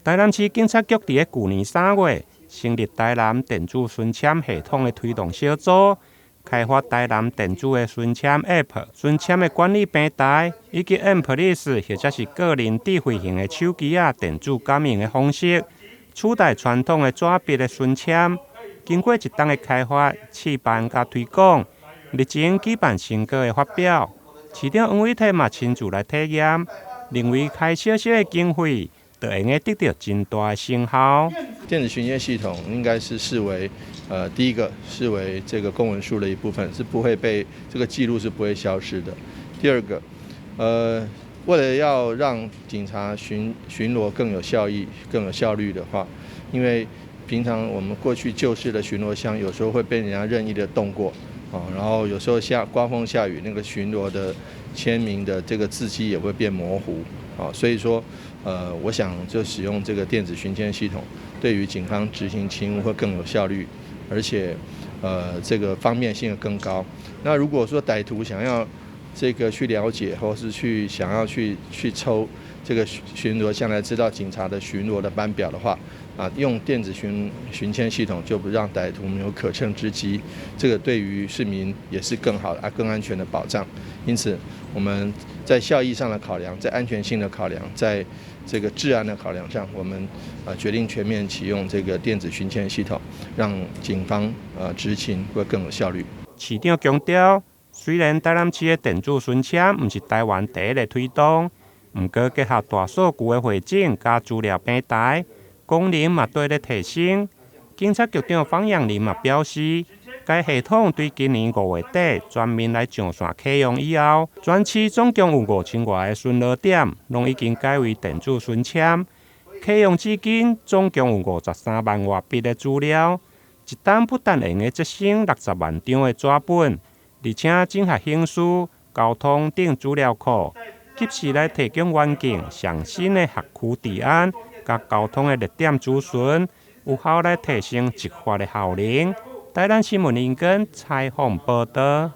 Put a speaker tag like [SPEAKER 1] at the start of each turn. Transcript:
[SPEAKER 1] 台南市警察局佇咧舊年3月成立台南電子巡簽系統的推動小組，開發台南電子的巡簽 App、巡簽的管理平台，以及 mPolice 或者是個人智慧型的手機仔電子感應的方式，取代傳統的紙筆的巡簽。經過一冬的開發、試辦佮推廣，日前舉辦成果的發表，市長黃偉哲嘛親自來體驗，認為開小小的經費，就會用得著真大的成效。
[SPEAKER 2] 電子巡簽系統應該是視為，第一個視為這個公文書的一部分，是不會被這個記錄是不會消失的。第二個，為了要讓警察巡邏更有效益、更有效率的話，因為平常我們過去舊式的巡邏箱有時候會被人家任意的動過，啊，然後有時候下刮風下雨，那個巡邏的簽名的這個字跡也會變模糊，啊，所以說，我想就使用這個電子巡簽系統，對於警方執行勤務會更有效率，而且，這個方便性更高。那如果說歹徒想要這個去了解，或是去想要去抽這個巡邏箱來知道警察的巡邏的班表的話，啊，用電子巡簽系統就不讓歹徒沒有可乘之機，這個對於市民也是更好啊、更安全的保障。因此，我們在效益上的考量，在安全性的考量，在這個治安的考量上，我們啊決定全面啟用這個電子巡簽系統，讓警方啊執勤會更有效率。
[SPEAKER 1] 市長強調，雖然台南市的電子巡簽毋是台灣第一个推動，毋過結合大數據的匯整佮資料平台，功能嘛綴咧提升。警察局長方陽林嘛表示，該系統對今年5月底全面來上線啟用以後，全市總共有5000外个巡邏點，攏已經改為電子巡簽。啟用至今，總共有53萬外筆的資料，一冬不但會用節省60萬張的紙本，而且整合刑事、交通等資料庫，及時來提供環境上新的轄區治安佮交通的熱點資訊，有效來提升執法的效能。台南新聞林根採訪報導。